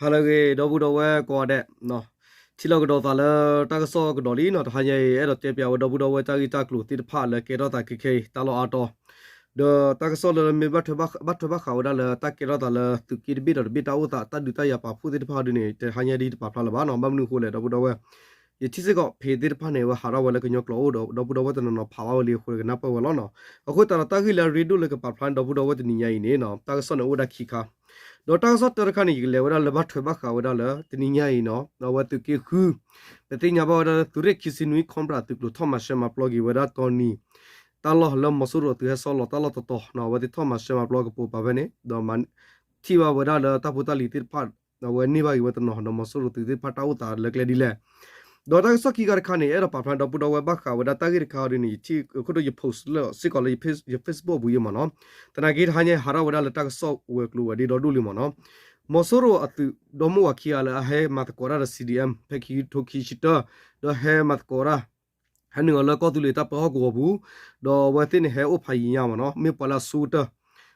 ဟါလၢအဂ့ၤ ဒီပုၢ်ဒီဝဲၢ်ကိးဂၤဒဲး, ထံၣ်လိာ်ကဒီးသးလၢတၢ်ကစီၣ်ကဒီးလံနီၤ. တဟါညါအံၤ အဲၣ်ဒိးတဲပၠးဝဲဒီပုၢ်ဒီဝဲၢ်တၢ်ဂ့ၢ်တၢ်ကျိၤသ့ၣ်တဖၣ်လၢကဲထီၣ်သးခဲခဲအံၤ တၢ်လီၢ်အါတီၤ, ဒီးတၢ်ကစီၣ်လၢမ့ၢ်ဘၣ်ထွဲဘၣ်ဃးဝဲဒၣ်လၢတၢ်ကဲထီၣ်သးလၢသုးက့တဘ့ၣ်ဒီးတဘ့ၣ်တၢ်အိၣ်သး တၢ်ဒုးတၢ်ယၤပာ်ဖှိၣ်သ့ၣ်တဖၣ်ဒ်န့ၣ် တဟါညါဒ်တပာ်ဖျါလၢၤဘၣ်နီၤ. ဘၣ်မနုၤအဃိလဲၣ် ဒီပုၢ်ဒီဝဲၢ် ယထံၣ်စ့ၢ်ကီး page သ့ၣ်တဖၣ်န့ၣ် အဝဲဟးထီၣ်ဝဲလၢကညီကျိာ်အိၣ်ဒီး ဒီပုၢ်ဒီဝဲၢ်တနီၤနီၤဖးဘၣ်ဝဲလံအဃိ ကနၢ်ပၢၢ်ဝဲလီၤနီၤ. အဃိသတးဒီးတၢ်ဂ့ၢ်လၢအရ့ဒိၣ်လၢကပာ်ဖျါန့ၣ် ဒီပုၢ်ဒီဝဲၢ်တနံၤညါအံၤန့ၣ်နီၤ တၢ်ကစီၣ်န့ၣ်အိၣ်ဝဲဒၣ်ခံခါ, ဒီးတၢ်ကစီၣ်တၢတခါန့ၣ် ယကလဲၤဝဲဒၣ်လၢဘၣ်ထွဲဘၣ်ဃးဝဲဒၣ်လၢ တနံၤညါအံၤနီၤ အဝဲသုးက့ဃု ပသ့ၣ်ညါဘၣ်ဝဲဒၣ်လၢသုးရ့ၣ်ခံဆံနွံ Cobra သုးကျိၤထီၣ်မၤရှဲမၤပျီက့ၤဝဲဒၣ်တီနံၤ တၢ်လီၢ်လၢမီၤစိရိၤအသုးဟဲဆီလီၤတၢ်လီၢ်တတီၤနီၤ အဝဲသ့ၣ်ထီၣ်မၤရှဲမၤပျီကပိာ်ပာ်ဖဲန့ၣ် ဒီးမၤ ထံၣ်ဘၣ်ဝဲဒၣ်လၢတၢ်ဖိတၢ်လံၤသ့ၣ်တဖၣ် အဝဲန့ၢ်ဘၣ်က့ၤဝဲတနီၤ ဒီးမီၤစိရိၤသုးသ့ၣ်တဖၣ်တၢ်အိၣ်သးလၢကျဲဒ်လဲၣ်. ဒီးတၢ်ကစီၣ်ခံခါတခါန့ၣ် အဲၣ်ဒိးပာ်ဖျါဒီပုၢ်ဒီဝဲၢ်ဘၣ်ဃးဝဲဒၣ်တၢ်ဂ့ၢ်တခါအံၤဒ်န့ၣ် ယထံၣ်ခိၣ်ဒိၣ်ယ post လၢစ့ၢ်ကီးလၢယ Facebook ပူၤယဲမ့ၢ်နီၤ. သနာ်က့တဟါညါဟးထီၣ်ဝဲဒၣ်လၢတၢ်ကစီၣ်ဝဲၤကျိၤဝဲၤဒ့ဒီဒူၣ်လံမ့ၢ်နီၤ. မီၤစိရိၤအသုးဒီမါဝၤခံဂၤလၢအဟဲမၤသကိးတၢ်ဒီး C D M ဖဲခံကထိခံဆံတၢ ဒီးဟဲမၤသကိးတၢ် ဟဲနုာ်လီၤလၢကီၢ်သူလ့ၤတၢ်ပၢဟီၣ်ကဝီၤပူၤ, ဒီးအဝဲသ့ၣ်န့ၣ်ဟဲအိၣ်ဖးယံၤညါမ့ၢ်နီၤ မ့ၢ်ပှၤလၢအဆိကတၢၢ်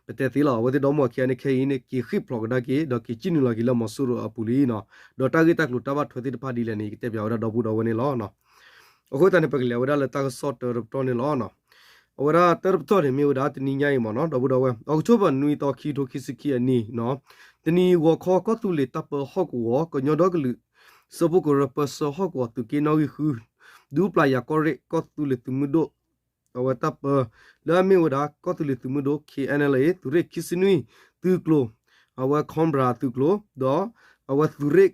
ပတဲသ့လီၤ အဝဲသ့ၣ်ဒီမါဝၤခံဂၤန့ၣ်ခဲအံၤန့ၣ် က့ၤဃ့ၢ်ဖျိးကဒါက့ၤ ဒီးက့ၤစံၣ်နုာ်လီၤက့ၤလၢမီၤစိရိၤအပူၤလံနီၤ. ဒီးတၢ်ဂ့ၢ်တၢ်ကျိၤတၢ်ဘၣ်ထွဲသ့ၣ်တဖၣ်ဒ်လဲၣ်န့ၣ် ယကတဲပၠးဝဲဒၣ်ဒီပုၢ်ဒီဝဲၢ်န့ၣ်လီၤ. အဃိသတးန့ၣ် ပကလဲၤဝဲဒၣ်လၢတၢ်ကစီၣ်တၢတပတီၢ်န့ၣ်လီၤ. အဝဲဒၣ်တၢတပတီၢ်န့ၣ်မ့ၢ်ဝဲဒၣ်တနံၤညါအံၤမ့ၢ်နီၤ ဒီပုၢ်ဒီဝဲၢ် October နွံသီ ခံကထိခံဆံခံအနံၤနီၤ, တနံၤဂီၤခီကီၢ်သူလ့ၤတၢ်ပၢဟီၣ်ကဝီၤ ကညီဒီကလုာ် စၢဖှိၣ်ကရၢပၢဆှၢဟီၣ်ကဝီၤသုးက့နီၣ်ဂံၢ်ဃု ဒူပျၢ်ယၤကီၢ်ရ့ၣ် ကီၢ်သူလ့ၤသုးမုၢ်ဒိၣ် အဝဲတၢ်ပၢ လၢအမ့ၢ်ဝဲဒၣ်ကီၢ်သူလ့ၤသုးမုၢ်ဒိၣ် K N L A သုးရ့ၣ်ခံဆံနွံ သုးကျိၤ အဝဲ Cobra သုးကျိၤ ဒီး အဝဲသုးရ့ၣ်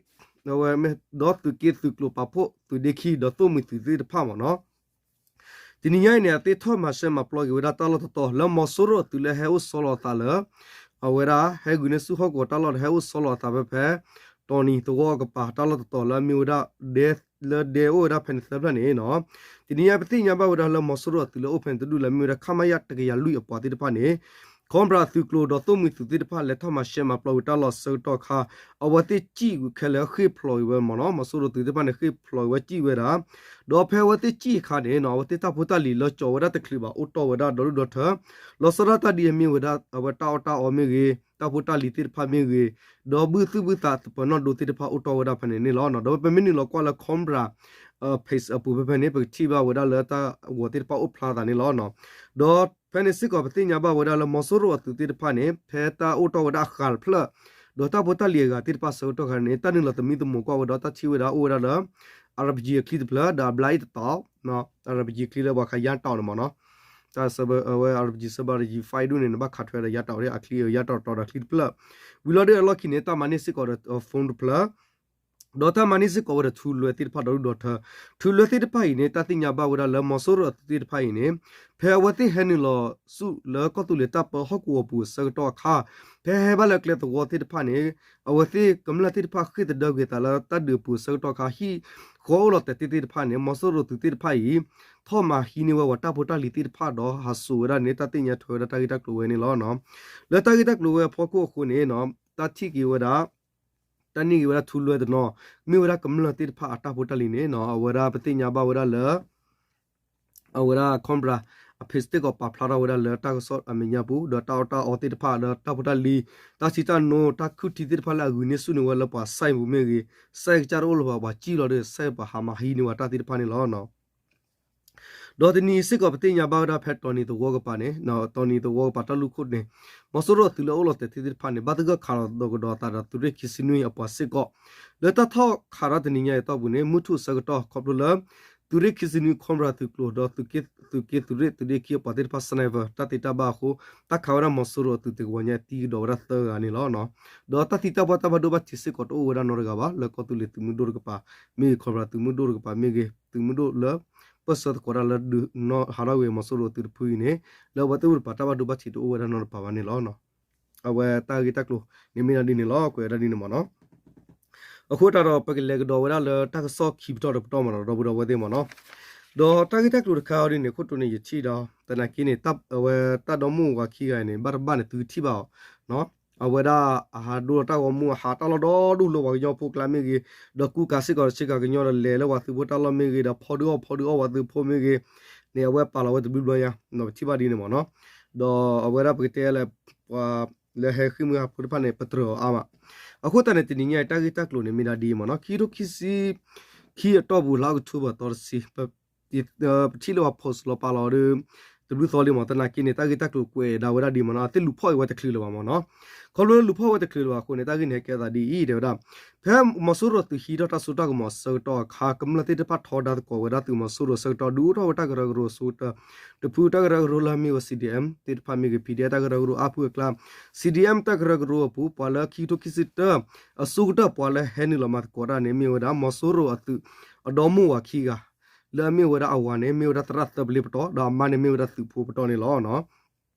အဝဲမ့ၢ်ဒီးသုးက့သုးကျိၤပာ်ဖှိၣ်သုးဒ့ခံ ဒီးသိၣ်မှံၤသုးသ့ၣ်တဖၣ်မ့ၢ်နီၤ တနံၤညါအံၤန့ၣ် အသ့ၣ်ထီၣ်မၤရှဲမၤပျီက့ၤဝဲဒၣ်တၢ်လီၢ်တတီၤ လၢမီၤစိရိၤအသုးလၢဟဲအိၣ်ဆီလီၤအသးလၢ အဝဲဒၣ်ဟဲဂုာ်န့ၢ်ဆူၣ်ဟီၣ်ကဝီၤတၢ်လီၢ်ဒီး ဟဲအိၣ်ဆီလီၤအသးဖဲဖဲ တီနံၤသဝီကပၤတၢ်လီၢ်တတီၤလၢအမ့ၢ်ဝဲဒၣ် လၢဒဲအိၣ်ဝဲဒၣ်ဖဲန့ၣ်သၢဖျၢၣ်န့ၣ်နီၤ. တနံၤညါပသ့ၣ်ညါဘၣ်ဝဲဒၣ်လၢမီၤစိရိၤအသုးလၢအိၣ်ဖဲန့ၣ်တဒူၣ်လၢအမ့ၢ်ဝဲဒၣ် ခမရ တကယၤလွံၢ်အပှၤသ့ၣ်တဖၣ်န့ၣ် Cobra သုးကျိၤဒီးသိၣ်မှံၤသုးသ့ၣ်တဖၣ်လဲၤထီၣ်မၤရှဲမၤပျီဝဲတၢ်လီၢ်ဆၢကတီၢ်အခါ အဝဲသ့ၣ်စံၣ်ခဲလၢာ်ဃ့ၢ်ဖျိးက့ၤဝဲမ့ၢ်နီၤ မီၤစိရိၤသုးသ့ၣ်တဖၣ်န့ၣ် ဃ့ၢ်ဖျိးက့ၤဝဲစံၣ်ဝဲဒၣ် ဒီးဖဲအဝဲသ့ၣ်စံၣ်အခါန့ၣ်နီၤ အဝဲသ့ၣ်တၢ်ဖိတၢ်လံၤလၢကၠီၤဝဲဒၣ်တချုးဘၣ်အိၣ်တီၢ်ဝဲဒၣ်ဒီဒူၣ်ဒီထၢ လီၤဆီဒၣ်တၢ်ဒ်အမ့ၢ်ဝဲဒၣ် အဝဲတၢ်အီၣ်တၢ်အီမ့ၢ်ဂ့ၤ တၢ်ဖိတၢ်လံၤသ့ၣ်တဖၣ်မ့ၢ်ဂ့ၤ ဒီးဘုၣ်သူၣ်ဘုၣ်သးသပၢၤနီၣ်ဒိသ့ၣ်တဖၣ်အိၣ်တီၢ်ဝဲဒၣ်ဖဲန့ၣ်န့ၣ်လီၤ. ဒီးပမ့ၢ်နုာ်လီၤကွၢ်လၢ Cobra page အပူၤဖဲဖဲန့ၣ် ပကထံၣ်ဘၣ်ဝဲဒၣ်လၢတၢ်ဂီၤသ့ၣ်တဖၣ်အိၣ်ဖျါသးန့ၣ်လီၤ. ဒီးဖဲန့ၣ်စ့ၢ်ကီးပသ့ၣ်ညါဘၣ်ဝဲဒၣ်လၢမီၤစိရိၤအသုးသ့ၣ်တဖၣ်န့ၣ် ဖဲတၢ်အိၣ်တီၢ်ဝဲဒၣ်အဃၤတဖျၢၣ် ဒီးတၢ်ဖိတၢ်လံၤအဂၤသ့ၣ်တဖၣ်ဆၢကတီၢ်ခါန့ၣ် တၢ်နုာ်လီၤသမံသမိးကွၢ်ဝဲဒီးတၢ်ထံၣ်ဝဲဒၣ်အိၣ်ဝဲဒၣ်လၢ RPG အချံတဖျၢၣ် ဒီးအဘျါအ့ၣ်တတီၤ RPG ချံလၢပှၤခးယါတီၤန့ၣ်မ့ၢ်နီၤ တၢ်ဆၢဝဲ RPG ဆၢဘၣ် RPG five ဒူၣ်န့ၣ် နဘၣ်ခးထွဲဒီးယါတီၤ အချံယါတီၤတီၤဒီးချံတဖျၢၣ် ဝံၤလီၤဒုးအလီၢ်ခံန့ၣ် တၢ်မၤန့ၢ်စ့ၢ်ကီးဒီး phone တဖျၢၣ် ဒီးတၢ်မၤန့ၢ်စ့ၢ်ကီးဝဲဒီးထူလွဲသ့ၣ်တဖၣ်ဒီဒူၣ်ဒီထၢ ထူလွဲသ့ၣ်တဖၣ်အံၤန့ၣ် တၢ်သ့ၣ်ညါဘၣ်ဝဲဒၣ်လၢမီၤစိရိၤအသုးသ့ၣ်တဖၣ်အံၤန့ၣ် ဖဲအဝဲသ့ၣ်ဟဲနုာ်လီၤဆူၣ်လၢကီၢ်သူလ့ၤတၢ်ပၢဟီၣ်ကဝီၤပူၤအဆၢကတီၢ်အခါ ဖဲဟဲဘၣ်လၢကျဲသဝီသ့ၣ်တဖၣ်န့ၣ် အဝဲသ့ၣ်ကမျၢၢ်သ့ၣ်တဖၣ်ဃ့ၢ်သဒၢကွံာ်သးလၢတၢ်ဒုးအပူၤအဆၢကတီၢ်အခါ ဟံၣ်ဃီအိၣ်လီၤတဲာ်သ့ၣ်တဖၣ်န့ၣ် မီၤစိရိၤသုးသ့ၣ်တဖၣ်အံၤ ထီၣ်မၤဟံးန့ၢ်ဝဲပှၤတၢ်ဖိတၢ်လံၤသ့ၣ်တဖၣ်ဒီးဟးစိာ်ဝဲဒၣ်န့ၣ် တၢ်သ့ၣ်ညါထွဲဝဲဒၣ်တၢ်ဂ့ၢ်တၢ်ကျိၤဝဲန့ၣ်လီၤ. လၢတၢ်ဂ့ၢ်တၢ်ကျိၤဝဲအဖီခိၣ်အဃိန့ၣ် တၢ်ထံၣ်က့ၤဝဲဒၣ် တၢ်န့ၢ်က့ၤဝဲဒၣ်ထူလွဲတနီၤ မ့ၢ်ဝဲဒၣ်ကမျၢၢ်သ့ၣ်တဖၣ်အတၢ်ဖိတၢ်လံၤန့ၣ် အဝဲဒၣ်ပသ့ၣ်ညါဘၣ်ဝဲဒၣ်လၢ အဝဲဒၣ် Cobra အ page သ့ၣ်ကီးပာ်ဖျါထီၣ်ဝဲဒၣ်လၢတၢ်ကစီၣ်အမဲာ်ညါပူၤ ဒီးတၢ်အီၣ်တၢ်အီသ့ၣ်တဖၣ် ဒီးတၢ်ဖိတၢ်လံၤ တၢ်ဆံးတၢ်နိ တၢ်ခုၣ်ထံသ့ၣ်တဖၣ်လၢအဂုာ်န့ၢ်ဆူၣ်န့ၢ်ဝဲလၢပှၤ site ပူၤမ့ၢ်ဂ့ၤ site ကစၢ်တအိၣ်လၢၤဘၣ် ပှၤစံၣ်လီၤဒီး site ပှၤဟးမၤဟံးန့ၢ်ဝဲတၢ်သ့ၣ်တဖၣ်န့ၣ်လီၤ. ဒီးတနံၤစ့ၢ်ကီးပသ့ၣ်ညါဘၣ်ဝဲဒၣ်ဖဲတီနံၤသဝီကပၤန့ၣ် တီနံၤသဝီကပၤတၢ်လူၢ်ခိၣ်န့ၣ် မီၤစိရိၤအသုးလၢအိၣ်လီၤတဲာ်သ့ၣ်တဖၣ်န့ၣ် ဘၣ်သဂၢၢ်ခးလီၤဒီးကဒီးအသးဒီးသုးရ့ၣ်ခံဆံနွံအပှၤစ့ၢ်ကီး လၢတၢ်ထီၣ်ခးထီၣ်တနံၤညါအံၤအတီၢ်ပူၤန့ၣ် မုၢ်ထူၣ်အဆၢကတီၢ်ခီဖျိလၢ သုးရ့ၣ်ခံဆံနွံ Cobra သုးကျိၤဒီး သုးက့သုးရ့ၣ်သုးဒ့ခံအပှၤသ့ၣ်တဖၣ် sniper တၢ်သ့တၢ်ဘၣ်အဃိ တၢ်ခးဝဲဒၣ်မီၤစိရိၤအသုးသ့ၣ်ကဝီၤညါသံကဒီးဝဲဒၣ်သၢဂၤန့ၣ်လီၤ. ဒီးတၢ်သံတၢ်ပှၢ်တၢ်ဘၣ်ဒိဘၣ်ထံးစ့ၢ်ကီးတအိၣ်ဝဲဒၣ်နီတဂၤဘၣ် လၢကီၢ်သူလ့ၤသုးမုၢ်ဒိၣ်တကပၤမ့ၢ်ဂ့ၤ Cobra သုးမုၢ်ဒိၣ်တကပၤမ့ၢ်ဂ့ၤ သုးမုၢ်ဒိၣ်လၢ ပၢၢ်ဆၢသကိးတၢ်လၢဒုးဟးထီၣ်ကွံာ်မီၤစိရိၤအသုးတဖုအံၤန့ၣ် လၢအဝဲသ့ၣ်အိၣ်တပၤတၢ်ဘၣ်ဒိဘၣ်ထံးတအိၣ်ဝဲဒၣ်နီတပၤဘၣ်န့ၣ်လီၤ. အဝဲတၢ်ဂ့ၢ်တၢ်ကျိၤန့ၣ်မ့ၢ်ဒၣ်ဒ်န့ၣ်လီၤ ကွဲးဒၣ်ဒ်န့ၣ်မ့ၢ်နီၤ. အဃိသတးဒီး ပကလဲၤကဒီးဝဲဒၣ်လၢတၢ်ကစီၣ်ခံပတီၢ်တပတီၢ်မ့ၢ်နီၤ ဒီပုၢ်ဒီဝဲၢ်သ့ၣ်မ့ၢ်နီၤ. ဒီးတၢ်ဂ့ၢ်တၢ်ကျိၤတခါအံၤဒ်န့ၣ် ခိၣ်တိန့ၣ် ယထံၣ်ဒီး သနာ်က့န့ၣ် အဝဲတၢ်ဒီမါဝၤခံဂၤန့ၣ် ဘၣ်တဘၣ်န့ၣ် သုကထံၣ်ဘၣ်အီၤ အဝဲဒၣ်အဟးဒိလီၤတၢ်ဂီၤမူ အဟးတၢ်လီၢ်ဒီဒူၣ်လၢပှၤကညီဖိကျါမ့ၢ်ဂ့ၤ, ဒီးကူကၤစ့ၢ်ကီးဆ့ကၤကညီဒီးလဲၤလၢပှၤသုးဖိတၢ်လီၢ်မ့ၢ်ဂ့ၤ, ဒီးဖီဒုးအီၣ်ဖီဒုးအီၣ်ပှၤသုးဖိမ့ၢ်ဂ့ၤန့ၣ် အဝဲပာ်လီၤဝဲတဘျုးဘျီညါ ပထံၣ်ဘၣ်ဒ်န့ၣ်မ့ၢ်နီၤ. ဒီးအဝဲဒၣ်ပကတဲလၢ ပှၤလၢဟဲဃ့ၢ်မှံဟးဖျိးတဖၣ်န့ၣ် ပတြၢၤအီၤအါမး. အဃိသတးန့ၣ် တနံၤညါအံၤ တၢ်ဂ့ၢ်တၢ်ကျိၤန့ၣ် မ့ၢ်ဒၣ်ဒ်အံၤမ့ၢ်နီၤ, ခံကထိခံဆံခံအတီၢ်ပူၤ လါအီးကထိဘၢၣ်သီတဆံ ပထံၣ်လၢပှၤ post လီၤပာ်လီၤဒီး တဘျုးသီလံမ့ၢ်, သနာ်က့န့ၣ် တၢ်ဂ့ၢ်တၢ်ကျိၤကွဲးဒၣ်ဝဲဒၣ်ဒ်အံၤမ့ၢ်နီၤ, အဝဲသ့ၣ်လူၤဖီၣ်အီၤဝဲတချုးလၢၤဘၣ်မ့ၢ်နီၤ. ခီဖျိလၢလူၤဖီၣ်ဝဲတချုးလၢၤဘၣ်အဃိန့ၣ် တၢ်ဂ့ၢ်န့ၣ်ဟဲကဲအသးဒ်အံၤ တဲဝဲဒၣ် ဖဲမီၤစိရိၤသုးဟံးထီၣ်တၢ်စိတၢ်ကမီၤအဆၢကတီၢ်အခါ ကမျၢၢ်သ့ၣ်တဖၣ်ထီဒါသကိးဝဲဒၣ်သုးမီၤစိရိၤအဆၢကတီၢ် ဒုးအိၣ်ထီၣ်ဝဲတၢ်ကရၢကရိအဆိကတၢၢ် တဖုတၢ်ကရၢကရိလၢအမ့ၢ်ဝဲ C D M သ့ၣ်တဖၣ်မ့ၢ်ဂ့ၤ P D F တၢ်ကရၢကရိအါဖုအကျါ C D M တၢ်ကရၢကရိအပူၤ ပှၤလၢခံကထိခံဆံတၢ အဆိကတၢၢ် ပှၤလၢဟဲနုာ်လီၤမၤသကိးတၢ်န့ၣ် မ့ၢ်ဝဲဒၣ်မီၤစိရိၤအသုး အဒီမါဝၤခံဂၤ လၢအမ့ၢ်ဝဲဒၣ်အဝၤန့ၣ် မ့ၢ်ဝဲဒၣ်သရၣ်သၢပလ့ပတီၢ် ဒီးအမါန့ၣ်မ့ၢ်ဝဲဒၣ်သုးဖိပတီၢ်န့ၣ်လီၤ.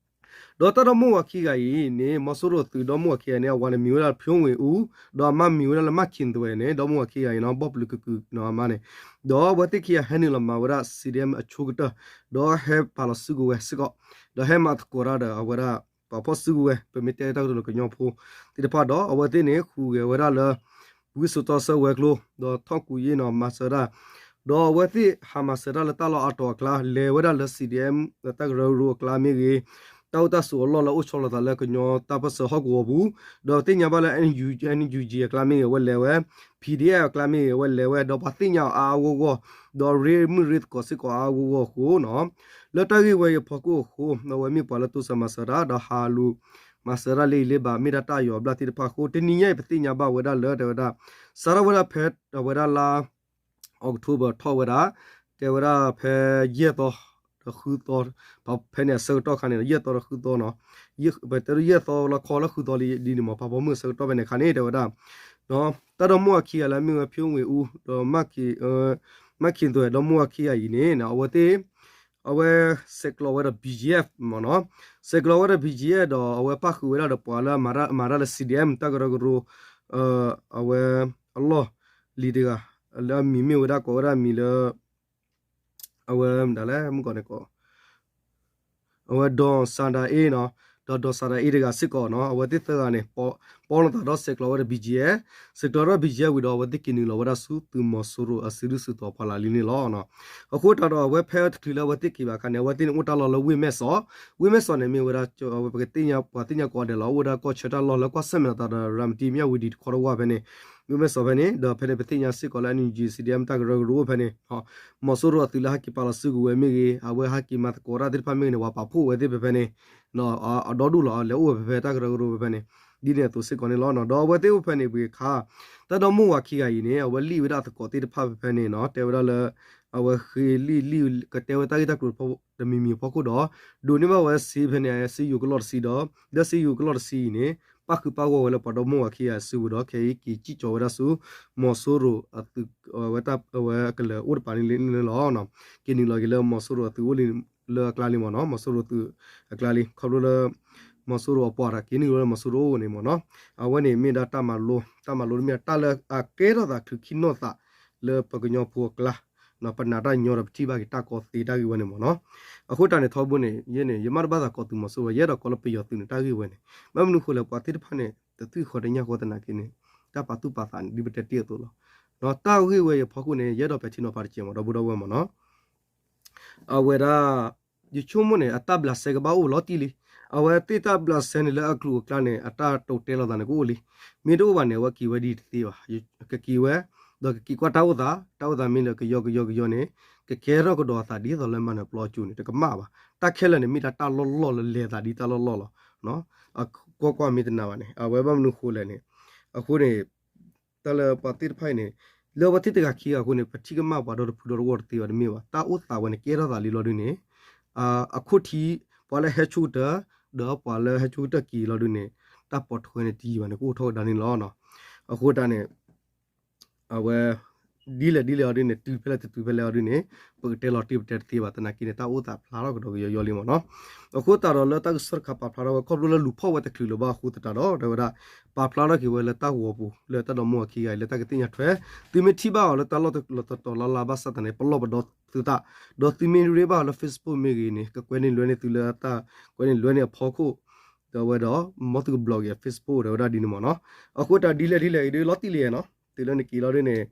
ဒီးတၢ်ဒီမါဝၤခံဂၤအံၤန့ၣ် မီၤစိရိၤသုးဒီမါဝၤခံဂၤန့ၣ် အဝၤန့ၣ်မံၤဝဲဒၣ်ဖၠိဝ့ၤအူ ဒီးအမါမံၤဝဲဒၣ်လၢမၢ်ခ့ၣ်သွဲၣ်န့ၣ် ဒီမါဝၤခံဂၤအံၤနီၤ ဘီၣ်ပျုၤကကုာ်နီၤအမါန့ၣ် ဒီးအဝဲသ့ၣ်ခံဂၤဟဲနုာ်လီၤမၤဝဲဒၣ် C D M အဆိကတၢၢ် ဒီးဟဲပာ်လီၤစုကဝဲၤစ့ၢ်ကီး ဒီးဟဲမၤသကိးတၢ်ဒီးအဝဲဒၣ် ပှၤဖီၣ်စုကဝဲၤ ပမ့ၢ်တဲတၢ်ကတိၤလၢကညီဖိသ့ၣ်တဖၣ်ဒီး အဝဲသ့ၣ်န့ၣ် ဟူးဂဲၤဝဲဒၣ်လၢ ဝံစိာ်တီဆၢဝဲၤကျိၤ ဒီးထီၣ်ကူးယ့ၣ်နီၤ မၤစၢၤတၢ် ဒီးအဝဲသ့ၣ်ဟးမၤစၢၤတၢ်လၢတၢ်လီၢ်အါတီၤအကျါ လဲၤဝဲဒၣ်လၢ C D M တၢ်ကရၢကရိအကျါမ့ၢ်ဂ့ၤ တၢ်အိၣ်တၢ်ဆိးအလီၢ်လၢအိၣ်ဆီလီၤသးလၢကညီတၢ်ပၢၢ်ဆၢဟီၣ်ကဝီၤပူၤ ဒီးသ့ၣ်ညါဘၣ်လၢ N U G အကျါမ့ၢ်ဂ့ၤ အဝဲလဲၤဝဲ P D F အကျါမ့ၢ်ဂ့ၤ အဝဲလဲၤဝဲ ဒီးပှၤသ့ၣ်ညါအီၤအါအါဂီၢ်ဂီၢ် ဒီးရ့မုၢ်ရ့သကိးစ့ၢ်ကီးအါအါဂီၢ်ဂီၢ်အဃိနီၤ လၢတၢ်ဂ့ၢ်ဝဲအံၤအဖီခိၣ်အဃိ အဝဲမ့ၢ်ပှၤလၢတိစၢၤမၤစၢၤတၢ် ဒီးဟးလူၤမၤစၢၤတၢ်လၢအံၤလၢဘၣ် မ့ၢ်ဒၣ်တၢ်ယီၤဘျၣ်သ့ၣ်တဖၣ်အဃိ တနံၤညါအံၤ ပသ့ၣ်ညါဘၣ်ဝဲဒၣ်လၢ တဲဝဲဒၣ် စးထီၣ်ဝဲဒၣ်ဖဲ အဝဲဒၣ်လါ October ထီၣ်ဝဲဒၣ် တဲဝဲဒၣ်ဖဲယဲၢ်သီ ဒီးဃုသီ ဖဲန့ၣ်အဆၢကတီၢ်ခါန့ၣ် ယဲၢ်သီဒီးဃုသီနီၤ ပတဲဒ်ယဲၢ်သီလီၤခီလၢဃုသီလံဒ်န့ၣ်မ့ၢ် ဖးဖီမုၢ်အဆၢကတီၢ်ဖဲန့ၣ်အခါန့ၣ် တဲဝဲဒၣ် တၢ်ဒီမါဝၤခံဂၤလၢအမ့ၢ်ဝဲဖၠိဝ့ၤအူ ဒီး မၢ်ခ့ၣ်သွဲၣ် ဒီမါဝၤခံဂၤအံၤန့ၣ် အဝဲသ့ၣ် အဝဲဆဲးကျိးဝဲဒီး B G F မ့ၢ်နီၤ ဆဲးကျိးဝဲဒီး B G F ဒီးအဝဲပၣ်ဃုာ်ဝဲဒၣ်ဒီးပှၤလၢအမၤတၢ်လၢ C D M တၢ်ကရၢကရိ အဝဲအလီၢ်လံၤတဂၤ လၢအမံၤမ့ၢ်ဝဲဒၣ်ကိးဝဲဒၣ်မံၤလၢ အဝဲမတၤလဲၣ် မုၢ်ကီၢ်န့ၣ်ကိး အဝဲဒီၢ်စၤဒၤအ့နီၤ ဒီးဒီၢ်စၤဒၤအ့တဂၤစ့ၢ်ကီးနီၤ အဝဲသ့ၣ်သၢဂၤန့ၣ် ပီၣ်လိာ်သးဒီးဆဲးကျိးဝဲဒီး B G F ဆဲးကျိးဒီး B G F ဝံၤဒီး အဝဲသ့ၣ်က့ၤနုာ်လီၤဝဲဒၣ်ဆူသုးမီၤစိရိၤအစုဒုၣ်စုတီၤ ဖီလာ်လံန့ၣ်လီၤ. အဃိသတးဒီး အဝဲဖဲတချုးလၢအဝဲသ့ၣ်က့ၤဘၣ်အခါန့ၣ် အဝဲသ့ၣ်န့ၣ်အိၣ်တၢ်လီၢ်လၢဝ့ၢ်မဲၢ်စီး ဝ့ၢ်မဲၢ်စီးန့ၣ်မ့ၢ်ဝဲဒၣ် ပှၤသ့ၣ်ညါကိးဂၤဒဲးလီၤ အိၣ်ဝဲဒၣ်ကီၢ်ဆၢတၢ်လီၢ်လၢကွၢ်ဆၢၣ်မဲာ်လိာ်သးဒီး ရၤမတံ မၠၣ်ဝတံၤတခီတဝၢ်ဖဲန့ၣ် ဝ့ၢ်မဲၢ်စီးဖဲန့ၣ် ဒီးဖဲန့ၣ် ပသ့ၣ်ညါစ့ၢ်ကီးလၢ N U G C D M တၢ်ကရၢကရိဖဲန့ၣ် မီၤစိရိၤအသုးလၢဟဲက့ၤပာ်လီၤစုကဝဲၤမ့ၢ်ဂ့ၤ အဝဲဟဲက့ၤမၤသကိးတၢ်သ့ၣ်တဖၣ်မ့ၢ်ဂ့ၤန့ၣ် ပှၤပာ်ဖှိၣ်ဝဲသ့ၣ်ဖဲဖဲန့ၣ် အဒီဒူၣ်လီၤ လဲၤအိၣ်ဝဲဖဲဖဲတၢ်ကရၢကရိဖဲဖဲန့ၣ် ဒ်န့ၣ်အသိးစ့ၢ်ကီးန့ၣ်လီၤ. ဒီးအဝဲသ့ၣ်အိၣ်ဖဲန့ၣ်ပှၤခါ တၢ်ဒီမိၢ်ဝၤခံဂၤအံၤန့ၣ် အဝဲလံၣ်ဝဲဒၣ်အသကိးသ့ၣ်တဖၣ်ဖဲဖဲန့ၣ်နီၤ တဲဝဲဒၣ်လၢ အဝဲဃ့လံၣ်လံၣ်ကတဲဝဲတၢ်ဂ့ၢ်တၢ်ကျိၤတမံၤမံၤအဖီခိၣ်ဒီး ဒိးန့ၢ်ဘၣ်ဝဲစ့ဖဲန့ၣ် စ့ယိၤကလီၢ်တဆံဒီး လၢစ့ယိၤကလီၢ်တဆံအံၤန့ၣ် ပၣ်ဃုာ်ပၣ်ဂီၢ်ဝဲလၢပှၤဒီမိၢ်ဝၤခံဂၤစုပူၤဒီး ခဲအံၤက့ၤစံၣ်ကၠီၤဝဲဒၣ်ဆူ မီၤစိရိၤအသုး အဝဲကလဲၤအိၣ်တပၤန့ၣ်လီၤ. က့ၤနုာ်လီၤက့ၤလၢမီၤစိရိၤအသုးအိၣ်လၢအကျါလံမ့ၢ်နီၤ မီၤစိရိၤသုးအကျါလံ ခီဖျိလၢ မီၤစိရိၤအပှၤတၢ်က့ၤနုာ်လီၤလၢမီၤစိရိၤအအိၣ်န့ၣ်မ့ၢ်နီၤ အဝဲန့ၣ်မ့ၢ်ဒၣ်တၢ်မၤလိ တၢ်မၤလိတမ့ၢ်တၢ်လၢအကဲထီၣ်သးချုးခံနီၢ်သး လၢပကညီဖိအကျါ ပနာ်တၢ်ညီဒီးပထံၣ်ဘၣ်က့ၤတၢ်ကီသ့တၢ်ဂ့ၢ်ဝဲန့ၣ်မ့ၢ်နီၤ အဃိတၢ်န့ၣ်ထီဘိန့ၣ် ယဲန့ၣ် ယမ့ၢ်တဘၣ်သးကိးသုးမီၤစိရိၤ ယအဲၣ်ဒိးကိးလၢပယီၤသုးန့ၣ်တၢ်ဂ့ၢ်ဝဲန့ၣ် ဘၣ်မနုၤဃိလဲၣ် ပှၤသ့ၣ်တဖၣ်န့ၣ် တသွံၣ်ဃီတညၣ်ဃီသနာ်က့န့ၣ် တၢ်ပာ်သူၣ်ပာ်သးန့ၣ် ဒ်ပတဲတ့ၢ်အသိးလီၤ. တၢ်ဂ့ၢ်ဝဲအံၤအဖီခိၣ်န့ၣ် ယအဲၣ်ဒိးပဲာ်ထံနီၤဖးတစဲးမ့ၢ် ဒီပုၢ်ဒီဝဲၢ်မ့ၢ်နီၤ အဝဲဒၣ် ယဆိကမိၣ်န့ၣ် အတၢ်ဘျးစဲကဘၣ်အိၣ်လီၤတံၢ်လံ. အဝဲသ့ၣ်တၢ်ဘျးစဲန့ၣ်လၢအကျိၤအကျဲန့ၣ် အတၢ်တိာ်တဲလီၤသးန့ၣ်ကအိၣ်လံ. မ့ၢ်တအိၣ်ဘၣ်န့ၣ် အဝဲက့ၤဝဲဒ်တသ့ဘၣ်. ကက့ၤဝဲ ဒီးကက့ၤကွၢ်တၢ်အိၣ်သး, တၢ်အိၣ်သးမ့ၢ်လၢကယီကယီကယီန့ၣ် ကကဲထီၣ်ကဒီးအသးဒ်သိးလၢမၤနၢၤပျီအစိၤန့ၣ် တကမၣ်ဘၣ်. တၢ်ခဲလၢာ်န့ၣ် မ့ၢ်ဒၣ်တၢ်လီၢ်လီၢ်လၢလဲၤသးဒ်တၢ်လီၢ်လီၢ်လီၤ. ကွၢ်ကွၢ်မ့ၢ်တနာ်ဘၣ်န့ၣ် အဝဲဘၣ်မနုၤဃိလဲၣ်န့ၣ် အဃိန့ၣ် တၢ်လၢပှၤသ့ၣ်တဖၣ်အံၤန့ၣ် လၢအဝဲသ့ၣ်တဂၤခံဂၤအဃိန့ၣ် ပထံၣ်ကမၣ်ပှၤဒီတဖုဒီတဝီၢ်တသ့ဘၣ်တမ့ၢ်ဘၣ်. တၢ်အိၣ်သးဝဲန့ၣ် ကဲထီၣ်သးလံလီၤဒုးန့ၣ် အခိၣ်ထံး ပှၤလၢဟဲဆိကတၢၢ် ဒီးပှၤလၢဟဲဆိကတၢၢ်က့ၤလီၤဒုးန့ၣ် တၢ်ပိာ်ထွဲန့ၣ်တယံာ်ဘၣ်န့ၣ် ကအိၣ်ထီၣ်ကဒါန့ၣ်လီၤ. အဃိတၢ်န့ၣ် အဝဲ ဒ်လဲၣ်ဒ်လဲၣ်အီၤဒုးန့ၣ် တုၤဖဲလဲၣ်တတုၤဖဲလဲၣ်အီၤဒုးန့ၣ် ပကတဲလီၤတံၢ်ပတဲတသ့ဘၣ်. သနာ်က့န့ၣ် တၢ်အိၣ်သးဖျါထီၣ်ကဒီးကယီယီလံမ့ၢ်နီၤ. အဃိသတးဒီးလၢတၢ်ကစီၣ်တခါပာ်ဖျါထီၣ်ဝဲ ခီဖျိလၢလူၤဖီၣ်ဝဲတချုးလၢၤဘၣ်အဃိသတးဒီး တဲဝဲဒၣ် ပာ်ဖျါထီၣ်က့ၤဝဲလၢတၢ်ဂီၤပူၤ လၢတၢ်ဒီမိၢ်ဝၤခံဂၤအံၤ လၢတၢ်ကသ့ၣ်ညါထွဲ သုမ့ၢ်ထံၣ်ဘၣ်အီၤလၢတၢ်လီၢ်တတီၤလီၤလၢ်ဘၣ်ဆၣ်သနာ်က့ ပလီၢ်ပဒီသုသး ဒီးသုမ့ၢ်ရ့ဘၣ်အီၤလၢ Facebook မ့ၢ်ဂ့ၤန့ၣ် ကကွဲးန့ၢ်လွဲန့ၢ်သုလၢတၢ်ကွဲးန့ၢ်လွဲန့ၢ်အဖီခိၣ် ဒီးဝဲဒီး မ်သုက block က့ၤ Facebook တဲဝဲဒၣ်ဒ်န့ၣ်မ့ၢ်နီၤ. အဃိတၢ်ဒ်လဲၣ်ဒ်လဲၣ်အံၤဒုး လီၤတံၢ်လံနီၤ. တုၤလၢနက့ၤလီၤဒုးန့ၣ်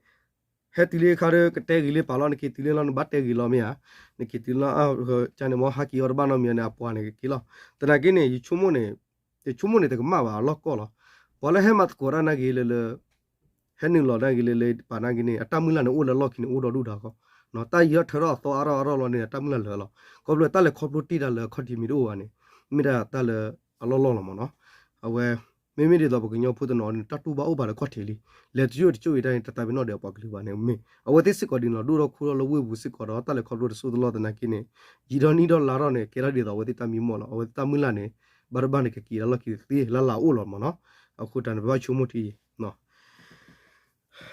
ဟဲတုၤလံအခါဒီး ကတဲဂ့ၤလံပာ်လီၤ နက့ၤတုၤလံလီၤ နဘၣ်တဲဂ့ၤလီၤမ့ၢ်ဧါ. နက့ၤတုၤလီၤ ကန့ၣ်မ့ၢ်ဟးက့ၤအီၤတဘၣ်နီတမံၤန့ၣ် အပှၤန့ၣ်ကက့ၤလီၤ. သနာ်က့န့ၣ် ယဆိကမိၣ်န့ၣ် ယဆိကမိၣ်န့ၣ် တကမၣ်ဘၣ်အလီၢ်ကီၢ်လီၤ. ပှၤလၢဟဲမၤသကိးတၢ်နာ်က့ၤလၢလၢ ဟဲနုာ်လီၤနာ်က့ၤလၢလၢပာ်နာ်က့ၤန့ၣ် အတၢ်မုၢ်လၢ်န့ၣ် အိၣ်လၢလီၢ်ခံန့ၣ် အိၣ်ဒီဒူၣ်ဒါဃီ, တၢ်ယံၤထီၣ်ထၢထီၣ်အသီအါထီၣ်အါထီၣ်လီၤန့ၣ် အတၢ်မုၢ်လၢ်လၢာ်လီၤ. ခီဖျိတၢ်လဲၤခီဖျိတ့ၢ်တၢ်လၢအခီၣ်ထံးမ့ၢ်တအိၣ်ဘၣ်န့ၣ် မ့ၢ်ဒၣ်တၢ်လၢအလီၢ်လီၢ်လီၤမ့ၢ်နီၤ. အဝဲ မ့မ့ၢ်ဒ်သိးပကညီဖိတနီၤန့ၣ် တၢ်တူၢ်ဘၣ်အိၣ်ဘၣ်လၢခီၣ်ထံးလံ, လဲၤတကၠိတကၠိအံၤတၢ်န့ၣ် တသးပ့ၤနီၣ်ဒီးပှၤကလုာ်ဘၣ်န့ၣ်မ့ၢ် အဝဲသ့ၣ်စ့ၢ်ကီးဒ်န့ၣ်လီၤ. ဒိၣ်ထီၣ်ခိၣ်ထီၣ်လၢဝ့ၢ်ပူၤစ့ၢ်ကီးဒီး တၢ်လဲၤခီဖျိတစိၢ်တလီၢ်သနာ်က့န့ၣ် ယံာ်ထီၣ်နံၣ်ထီၣ်လါထီၣ်န့ၣ် ကဲထီၣ်ဒ်သိးအဝဲသ့ၣ်တၢ်မံမီၢ်လီၤ. အဝဲသ့ၣ်တၢ်မုၢ်လၢ်န့ၣ် ဘၣ်တဘၣ်န့ၣ် ကက့ၤလၢလီၢ်ခံသ့လၢ်လၢ်အိၣ်လီၤမ့ၢ်နီၤ. အဃိတၢ်န့ၣ် ပဘၣ်ဆိကမိၣ်ထံအံၤ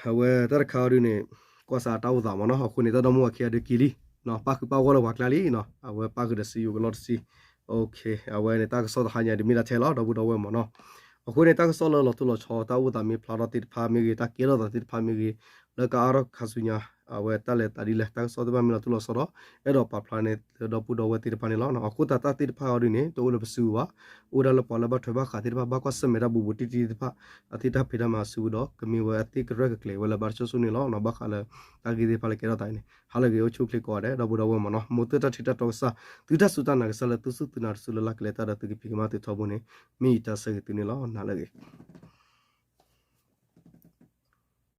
အဝဲတၢ်တခါအံၤဒ်န့ၣ် ကွၢ်စးတၢ်အိၣ်သးမ့ၢ်နီၤ. အဃိန့ၣ် တၢ်ဒီမါဝၤခံဂၤဒုးက့ၤလံ, ပၣ်ဃုာ်ပၣ်ဂီၢ်လၢပှၤကျါလံနီၤ. အဝဲပၣ်ဃုာ်ဒီးစံယိၤကလီၢ်တဆံ, အဝဲန့ၣ် တၢ်ကစီၣ်တဟါညါဒ်မ့ၢ်ဒၣ်ထဲလီၤ ဒီပုၢ်ဒီဝဲၢ်မ့ၢ်နီၤ. အဃိန့ၣ် တၢ်ကစီၣ်လၢလီၤတိၢ်လီၤဆီ တၢ်အိၣ်သးမ့ၢ်ဖျါထီၣ်သ့ၣ်တဖၣ်မ့ၢ်ဂ့ၤ တၢ်ကဲထီၣ်သးသ့ၣ်တဖၣ်မ့ၢ်ဂ့ၤ လၢကအါထီၣ်ခါဆူညါ အဝဲတၢ်လဲၤသးဒ်လဲၣ် တၢ်ကစီၣ်သ့ၣ်တဖၣ်မ့ၢ်လီၤတိၢ်လီၤဆီဒီး အဲၣ်ဒိးပာ်ဖျါန့ၢ်လၢဒီပုၢ်ဒီဝဲၢ်သ့ၣ်တဖၣ်န့ၣ်လီၤ. အဃိသတးတၢ်သ့ၣ်တဖၣ်အံၤဒ်န့ၣ် တအိၣ်လၢပစုပူၤဘၣ်, အိၣ်ဒၣ်လၢပှၤလၢဘၣ်ထွဲဘၣ်ဃးသ့ၣ်တဖၣ် ဘၣ်ကွၢ်ဆၢၣ်မဲာ်တၢ်ဘူးဘူးတံၢ်တံၢ်သ့ၣ်တဖၣ် အသ့ၣ်တၢ်ဖံးတၢ်မၤအစုပူၤဒီး ကမ့ၢ်ဝဲအသ့ၣ်ကရဲၣ်ကကျဲၤဝဲလၢဘါတစိၢ်စိၢ်န့ၣ်လီၤ. ဘၣ်ဃးလၢ တၢ်ဂ့ၢ်သ့ၣ်တဖၣ်လၢကဲထီၣ်သးအံၤန့ၣ် ဟါလၢအဂ့ၤ အိၣ်ဆူၣ်အိၣ်ချ့ကိးဂၤဒဲး ဒီပုၢ်ဒီဝဲၢ်မ့ၢ်နီၤ. မ်သုတၢ်ထံၣ်တၢ်တီကစၢ် သုတၢ်စူၢ်တၢ်နာ်ကစၢ်လၢသုစူၢ်သုနာ်တစုလၢ်လၢ်ကလဲၤတၢ်ဒီးသုကဖံးကမၤသုထီဘိန့ၣ် မ့ၢ်ယတၢ်ဆၢဂ့ၤသုန့ၣ်လီၤ. နၤလၢအဂ့ၤ.